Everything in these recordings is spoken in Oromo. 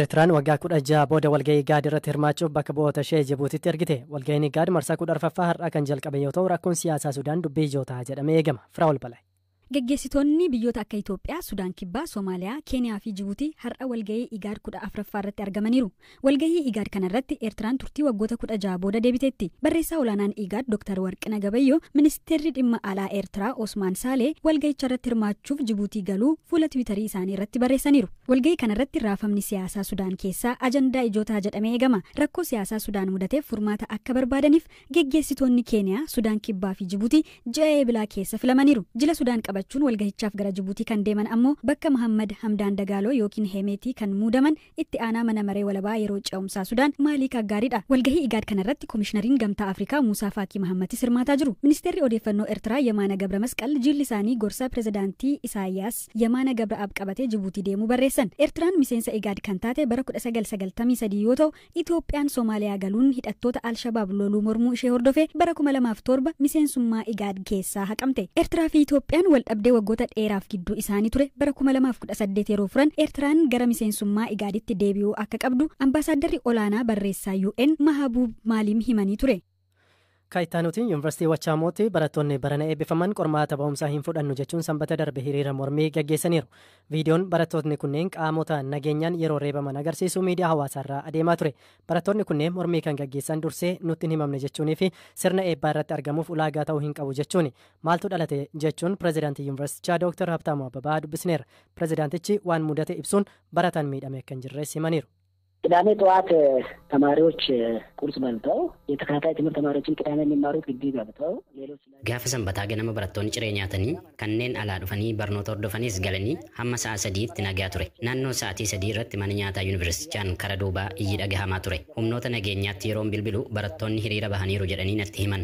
Eertiraan waggaa 16 booda walgahii IGAD irratti hirmaachuuf bakka bu'oota ishee Jibuutitti ergite. Walgahiin IGAD marsaa 14ffaa har'aa kan jalqabe yoo ta'u, rakkoon siyaasaa Sudaan dubbii ijoo ta'a jedhamee eegama. Firaa'ol Balaa. Geggeessitoonni biyyoota akka Itoophiyaa, Sudaan Kibbaa, Somaaliyaa, Keeniyaa fi Jibuutii har'a walgahii IGAD 14ffaa irratti argamaniiru. Walgahii IGAD kanarratti Eertiraan turtii waggoota 16 booda deebiteetti. Barreessaa olaanaan IGAD Dr. Warqina Gabayyoo, ministeerri dhimma alaa Eertiraa Osmaan Saalee walgahicha irratti hirmaachuuf Jibuutii galuu fuula Tiwiitarii isaanii irratti barreessaniiru. Walgahii kanarratti raafamni siyaasaa Sudaan keessaa ajandaa ijoo ta'a jedhamee eegama. Rakkoo siyaasaa Sudaan mudateef furmaata akka barbaadaniif geggeessitoonni Keeniyaa, Sudaan Kibbaa fi Jibuutii ji'a Eebilaa keessa filamaniiru. Jila Sudaan qabachuun walgahichaaf gara Jibuutii kan deeman ammoo bakka Muhammad Hamdaan Dagaaloo yookiin Hemeetii kan muudaman itti aanaa mana maree walabaa yeroo ce'umsaa Sudaan Maaliik Aggaariidha. Walgahii IGAD kanarratti Komishinariin Gamtaa Afrikaa Muusaa Faakii Mahammatis hirmaataa jiru. Ministeerri odeeffannoo Eertiraa Yemaana Gabra Masqal jilli isaanii gorsaa pirezidaantii Isaayyaas Yemaana Gabra Ab qabatee Jibuutii deemuu barreessan. Eertiraan miseensa IGAD kan taate bara 1993 yoo ta'u, Itoophiyaan Somaaliyaa galuun hidhattoota Alshabaab loluu mormuu ishee hordofee bara 2007 miseensummaa IGAD keessaa haqamte. Eertiraa fi Itoophiyaan wal dhabdee waggoota dheeraaf gidduu isaanii ture bara 2018 yeroo furan, Eertiraan gara miseensummaa IGADitti deebi'uu akka qabdu ambaasaaddarri olaanaa barreessaa UN Mahabuub Maaliim himanii ture. Kaayittaanuutiin Yuunivarsiitii Wachaamootti barattoonni barana eebbifaman qormaata ba'umsaa hin fudhannu jechuun Sanbata darbe hiriira mormii gaggeessaniiru. Viidiyoon barattootni kunneen qaamota nageenyaan yeroo reebaman agarsiisu miidiyaa hawaasaarraa adeemaa ture. Barattoonni kunneen mormii kan gaggeessan dursee nutti hin himamne jechuunii fi sirna eebbaa irratti argamuuf ulaagaa ta'uu hin qabu jechuuni. Maaltu dhalate jechuun pirezidaantii yuunivarsiitichaa Dooktar Habtaamuu Abbabaa dubbisneera. Pirezidaantichi waan mudate ibsuun barataan miidhame akka hin jirres himaniiru. ቅዳሜ ጠዋት ተማሪዎች ቁርስ በልተው የተከታታይ ትምህርት ተማሪዎችን ቅዳሜ የሚማሩት ግቢ ገብተው ሌሎች Gaafa Sanbataa ganama barattoonni ciree nyaatanii, kanneen alaa dhufanii barnoota hordofanis galanii hamma sa'a 3tti nagaa ture. Naannoo sa'aatii 3 irratti mana nyaataa yuunivarsiitichaan kara duubaa iyyi dhagahamaa ture. Humnoota nageenyaatti yeroon bilbilu barattoonni hiriira bahaniiru jedhanii natti himan.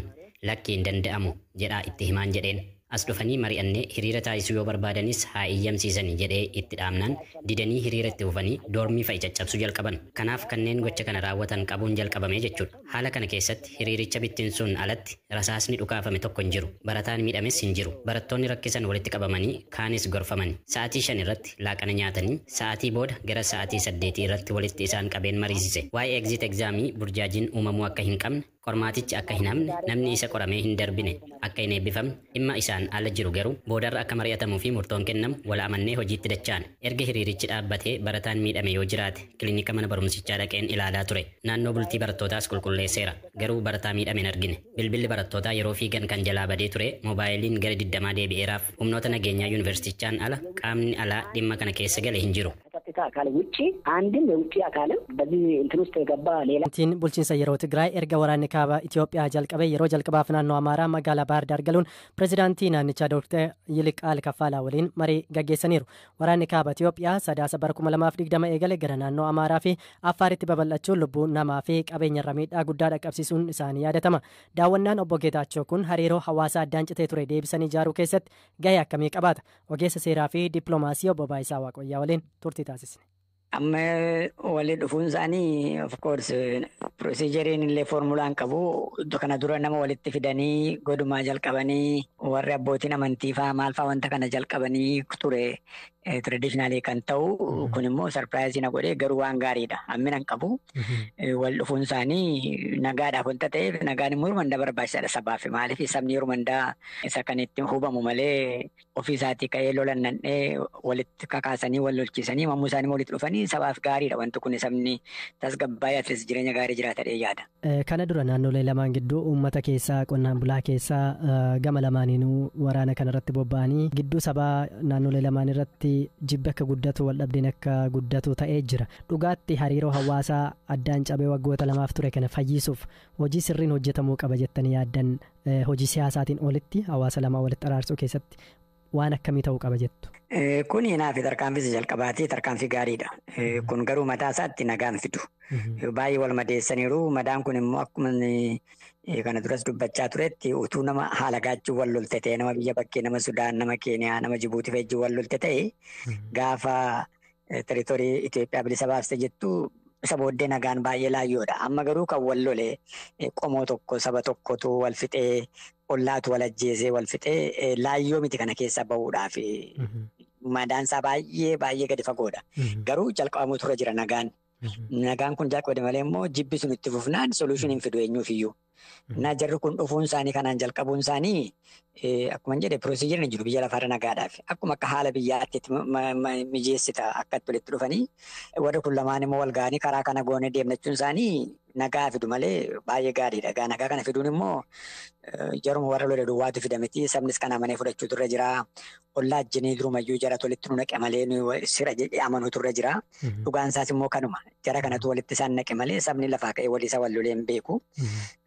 Lakki, hin danda'amu jedhaa itti himaan jedheen. As dhufanii mari'annee hiriira taasisuu yoo barbaadanis haa iyyamsiisani jedhee itti dhaamnaan didanii hiriira itti fufanii doormii fa'i caccabsuu jalqaban. Kanaaf kanneen gocha kana raawwatan qabuun jalqabame jechuudha. Haala kana keessatti hiriiricha bittinsuun alatti rasaasni dhukaafame tokko hin jiru. Barataan miidhames hin jiru. Barattoonni rakkisan walitti qabamanii kaanis gorfamani. Sa'aatii 5 irratti laaqana nyaatanii sa'aatii booda gara sa'aatii 8 irratti walitti isaan qabeen mariisise. Waa'ee exit examii burjaajiin uumamuu akka hin qabne, qormaatichi akka hin hamne, namni isa qoramee hin darbine akka hin eebbifamne, dhimma isaan ala jiru garuu boodarra akka mari'atamuu fi murtoon kennamu wal amannee hojiitti dacha'an. Erga hiriirichi dhaabbatee barataan miidhame yoo jiraate kilinika mana barumsichaa dhaqeen ilaalaa ture. Naannoo bultii barattootaas qulqulleesseera. Garuu barataa miidhame hin argine. Bilbilli barattootaa yeroo fiigan kan jalaa badee ture moobaayiliin gara 20 deebi'eeraaf. Humnoota nageenyaa yuunivarsiitichaan ala qaamni alaa dhimma kana keessa gale hin jiru. ከጸጥታ አካል ውጭ አንድም የውጭ አካልም በዚህ እንትን ውስጥ የገባ ሌላ Tiin bulchiinsa yeroo Tigraay erga waraanni kaaba Itoophiyaa jalqabe yeroo jalqabaaf naannoo Amaaraa magaalaa Baahir Daar galuun pirezidaantii naannichaa Dr. Yiliqaal Kaffaalaa waliin marii gaggeessaniiru. Waraanni kaaba Itoophiyaa Sadaasa bara 2020 eegale gara naannoo Amaaraa fi Affaaritti babal'achuun lubbuu namaa fi qabeenyarra miidhaa guddaa dhaqqabsiisuun isaanii yaadatama. Daawwannaan obbo Geetaachoo kun hariiroo hawaasaa addaan citee ture deebisanii ijaaruu keessatti gahee akkamii qabaata? Ogeessa seeraa fi dippiloomaasii obbo Baayisaa Waaqoyyaa waliin turtii taasisne. Amma walii dhufuun isaanii, of course, proceduriin illee formulaan qabu. Kana dura nama walitti fidanii godhumaa jalqabanii, warri abbootiin amantii faa maal faa wanta kana jalqabanii ture traditionally kan ta'u. Kun immoo surprise na godhee, garuu waan gaariidha. Hammina hin qabu. Wal dhufuun isaanii nagaadhaaf wanta ta'eef, nagaan immoo yeroo hundaa barbaachisaadha sabaaf. Maaliif, sabni yeroo hundaa isa kan itti hubamu malee ofii isaatii ka'ee lolan nandhee walitti kakaasanii wal lolchiisanii mammuu isaanii walitti dhufanii sabaaf gaariidha. Wanti kun sabni tasgabbaa'ee atleast jireenya gaarii jiraata jedhee yaada. Kana dura naannolee lamaan gidduu uummata keessaa, qonnaan bulaa keessaa gama lamaaniinuu waraana kanarratti bobba'anii gidduu sabaa naannolee lamaan irratti jibbi akka guddatu, wal dhabdeen akka guddatu ta'ee jira. Dhugaatti hariiroo hawaasaa addaan cabee waggoota lamaaf ture kana fayyisuuf hojii sirriin hojjetamuu qaba jettanii yaaddan, hojii siyaasaatiin olitti hawaasa lamaa walitti araarsuu keessatti waan akkamii ta'uu qaba jettu? Kuni naaf tarkaanfii isa jalqabaati, tarkaanfii gaariidha. Kun garuu mataa isaatti nagaan fidu. Baay'ee wal madeessaniiru. Madaan kun immoo akkuma kana duras dubbachaa turetti utuu nama haala gaachuu wal lolte ta'e, nama biyya bakkee, nama Sudaan, nama Keeniyaa, nama Jibuutii fa'i wal lolte ta'e, gaafa territory Itoophiyaa bilisa baafte jettu isa booddee nagaan baay'ee laayyoodha. Amma garuu kan wal lole qomoo tokko, saba tokkotu wal fixee, ollaatu wal ajjeesee wal fixee, laayyoo miti kana keessa bahuudhaaf. Madaan isaa baay'ee baay'ee gadi fagoodha. Garuu jalqabamuu tura jira nagaan. Nagaan kun jalqabde malee immoo jibbi sun itti fufnaan solution hin fidu eenyuuf iyyuu. Na jarri kun dhufuun isaanii kanaan jalqabuun isaanii akkuma jedhe procedure hin jiru biyya lafaarra nagaadhaaf. Akkuma akka haala biyyaatti mijeessita akka itti walitti dhufanii warri kun lamaan immoo wal ga'anii karaa kana goonee deemnachuun isaanii nagaa fidu malee baay'ee gaariidha. Egaa nagaa kana fiduun immoo jaruma warra lola duwwaatu fida miti. Sabnis kana amanee fudhachuutu irra jira. Ollaa ajjinii durumayyuu jara walitti nu naqe malee sira jedhee amanuutu irra jira. Dhugaan isaas immoo kanuma. Jara kanatu walitti isaan naqe malee sabni lafaa ka'ee walii isaa wal lolee hin beeku.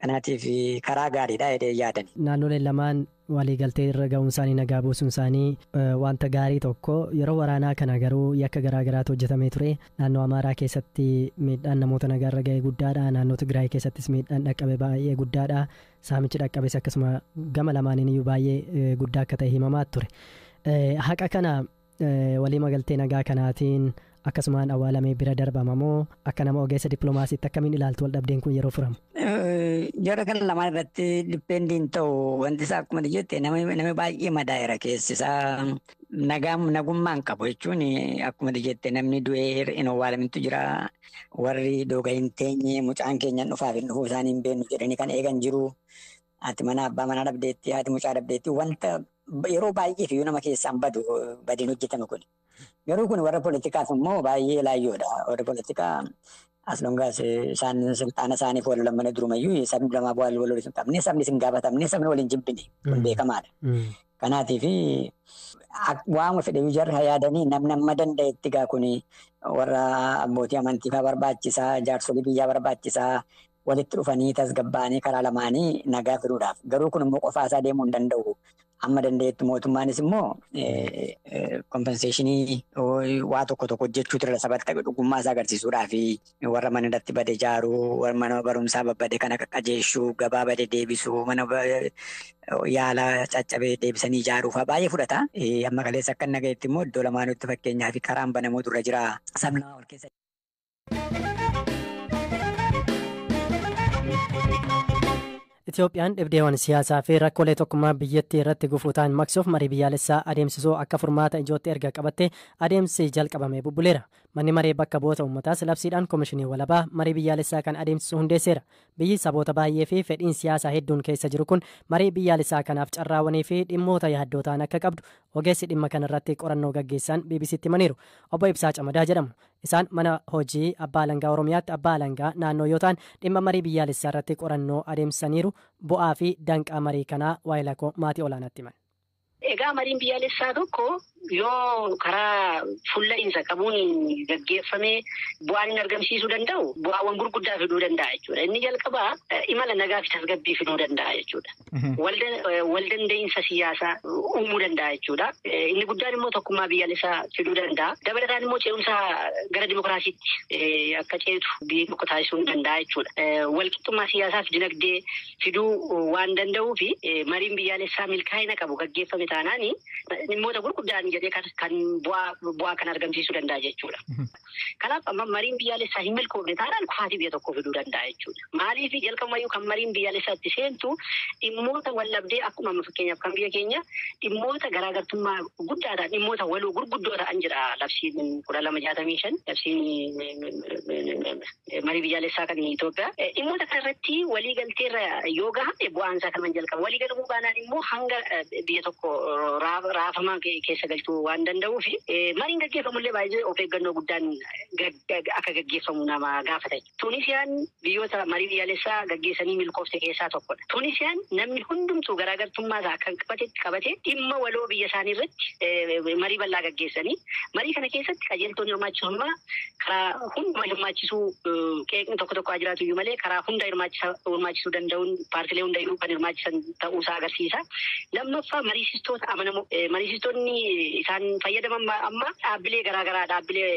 Kanaatiif karaa gaariidha jedhee yaadani. Naannoleen lamaan waliigaltee irra ga'uun isaanii nagaa buusuun isaanii wanta gaarii tokko yeroo waraanaa kana garuu yakka garaa garaatu hojjetamee ture. Naannoo Amaaraa keessatti miidhaan namoota nagaa irra ga'e guddaadha. Naannoo Tigraay keessattis miidhaan dhaqqabe baay'ee guddaadha. Saamichi dhaqqabes akkasuma gama lamaaniin iyyuu baay'ee guddaa akka ta'e himamaa ture. Haqa kana walii magaltee nagaa kanaatiin akkasumaan awwaalamee bira darbama moo akka nama ogeessa dippiloomaasiitti akkamiin ilaaltu wal dhabdeen kun yeroo furamu? Jara kana lamaan irratti dipendiin ta'u wanti isaa akkuma jette namni baay'ee madaa'eera keessi isaa nagummaan qabu jechuun akkuma jette namni du'ee hin awwaalamintu jira. Warri dooga hin teenye mucaan keenyan dhufaaf hin dhufuu isaanii hin beeknu jedhanii kan eegan jiru. Haati mana abbaa manaa dhabdeetti, haati mucaa dhabdeetti wanta yeroo baay'eef iyyuu nama keessaan badu badiin hojjetame kun. Garuu kun warra poolitikaaf immoo baay'ee laayyoodha. Warri poolitikaa as long as isaan sulxaana isaaniif wal lolan malee durumayyuu sabni lamaa bu'aa wal loluu hin qabne, sabni sin gaafatamne, sabni waliin jibbine kun beekamaadha. Kanaatiif waama fedhe iyyuu jarri yaadanii namni amma danda'etti gaa kun warra abbootii amantii fa'aa barbaachisaa, jaarsolii biyyaa barbaachisaa walitti dhufanii tasgabbaa'anii karaa lamaanii nagaa fiduudhaaf. Garuu kun immoo qofaa isaa deemuu hin danda'u. Amma danda'etti mootummaanis immoo kompenseeshinii waa tokko tokko hojjechuutu irra sabatti dhugummaa isaa agarsiisuudhaaf warra mana irratti bade ijaaruu, warra mana barumsaa babbade kana qajeelchuu, gabaa bade deebisuu, mana yaala caccabee deebisanii ijaaruu fa'aa baay'ee fudhata. Amma kaleessa akka nagayetti immoo iddoo lamaanutti fakkeenyaaf karaan banamuutu irra jira. Sabni lamaa wal keessa. Itoophiyaan dhibdeewwan siyaasaa fi rakkoolee tokkummaa biyyattii irratti gufuu ta'an maqsuuf marii biyyaalessaa adeemsisuu akka furmaata ijootti erga qabattee adeemsi jalqabamee bubbuleera. Manni maree bakka bu'oota uummataas labsiidhaan komishinii walabaa marii biyyaalessaa kan adeemsisu hundeesseera. Biyyi saboota baay'ee fi fedhiin siyaasaa hedduun keessa jiru kun marii biyyaalessaa kanaaf carraawwanii fi dhimmoota yaaddoo ta'an akka qabdu ogeessi dhimma kanarratti qorannoo gaggeessan BBCtti himaniiru. Obbo Ibsaa Camadaa jedhamu. Isaan mana hojii abbaa alangaa Oromiyaatti abbaa alangaa naannoo yoo ta'an dhimma marii biyyaalessaa irratti qorannoo adeemsisaniiru. Bu'aa fi danqaa marii kanaa waa'ee lakkoo maatii olaanaatti himan. Egaa mariin biyyaalessaa tokko yoo karaa fulla'iinsa qabuun gaggeeffamee bu'aan inni argamsiisuu danda'u bu'aawwan gurguddaa fiduu danda'a jechuudha. Inni jalqabaa imala nagaa fi tasgabbii fiduu danda'a jechuudha. Wal danda'iinsa siyaasaa uumuu danda'a jechuudha. Inni guddaan immoo tokkummaa biyyaalessaa fiduu danda'a. Dabalataan immoo ce'umsa gara dimokiraasiitti akka ceetu biyyi tokko taasisuu danda'a jechuudha. Walqixxummaa siyaasaa fi dinagdee fiduu waan danda'uu fi mariin biyyaalessaa milkaa'ina qabu gaggeeffame taanaani dhimmoota gurguddaan jedhee kan bu'aa kan argamsiisuu danda'a jechuudha. Kanaaf amma mariin biyyaalessaa hin milkoofne taanaan kufaatii biyya tokkoo fiduu danda'a jechuudha. Maaliif jalqabumayyuu kan mariin biyyaalessaa itti seentu dhimmoota wallabdee akkuma amma fakkeenyaaf kan biyya keenya dhimmoota garaagartummaa guddaa ta'an dhimmoota waloo gurguddoo ta'an jira labsiin 1265 labsiin marii biyyaalessaa kan Itoophiyaa. Dhimmoota kanarratti walii galteerra yoo gahame bu'aan isaa kan jalqaba. Walii galuu baanaan immoo hanga biyya tokko raafamaa keessa galchuu waan danda'uuf mariin gaggeeffamullee baay'ee of eeggannoo guddaan akka gaggeeffamu nama gaafata. Tunisiyaan biyyoota marii biyyaalessaa gaggeessanii milkoofte keessaa tokkodha. Tunisiyaan namni hundumtuu garaagartummaa isaa kan qabate dhimma waloo biyya isaanii irratti marii bal'aa gaggeessanii marii kana keessatti qajeeltoon hirmaachisummaa karaa hunduma hirmaachisuu qeeqni tokko tokko haa jiraatu iyyuu malee karaa hunda hirmaachisuu danda'uun paartilee hundayyuu kan hirmaachisan ta'uusaa agarsiisa. Lammaffaa mariisistoota amanamoo mariisistoonni isaan fayyadaman amma dhaabbilee garaagaraa dhaabbilee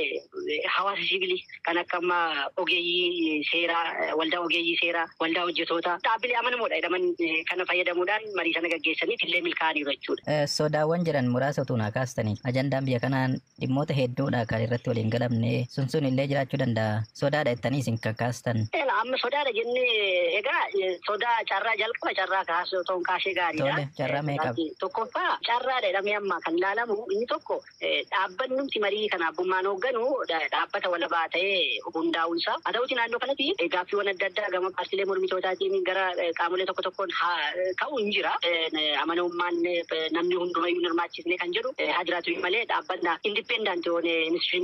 hawaasa siivilii kan akka amma ogeeyyii seeraa waldaa ogeeyyii seeraa waldaa hojjetoota dhaabbilee amanamoodha jedhaman kana fayyadamuudhaan marii sana gaggeessanii illee milkaa'aniiru jechuudha. Sodaawwan jiran muraasa utuu naa kaastanii ajandaan biyya kanaan dhimmoota hedduudha kan irratti waliin galamne sun illee jiraachuu danda'a. Sodaadha jettanii isin kakaastan. Amma sodaadha jennee, egaa sodaa carraa jalqaba carraa kaasuu ta'uun kaasee gaariidha. Tole, carraa meeqa? Tokkoffaa, carraadha jedhamee amma kan ilaalamu inni tokko dhaabbannumti marii kana abbummaan hoogganu dhaabbata walabaa ta'ee hundaa'uunsaa. Haa ta'uti, naannoo kanatti gaaffiiwwan adda addaa gama paartiilee mormitootaatiin gara qaamolee tokko tokkoon ka'u hin jira. Amanamummaan namni hundumayyuu hirmaachisne kan jedhu haa jiraatu malee, dhaabbanna independent yoone institution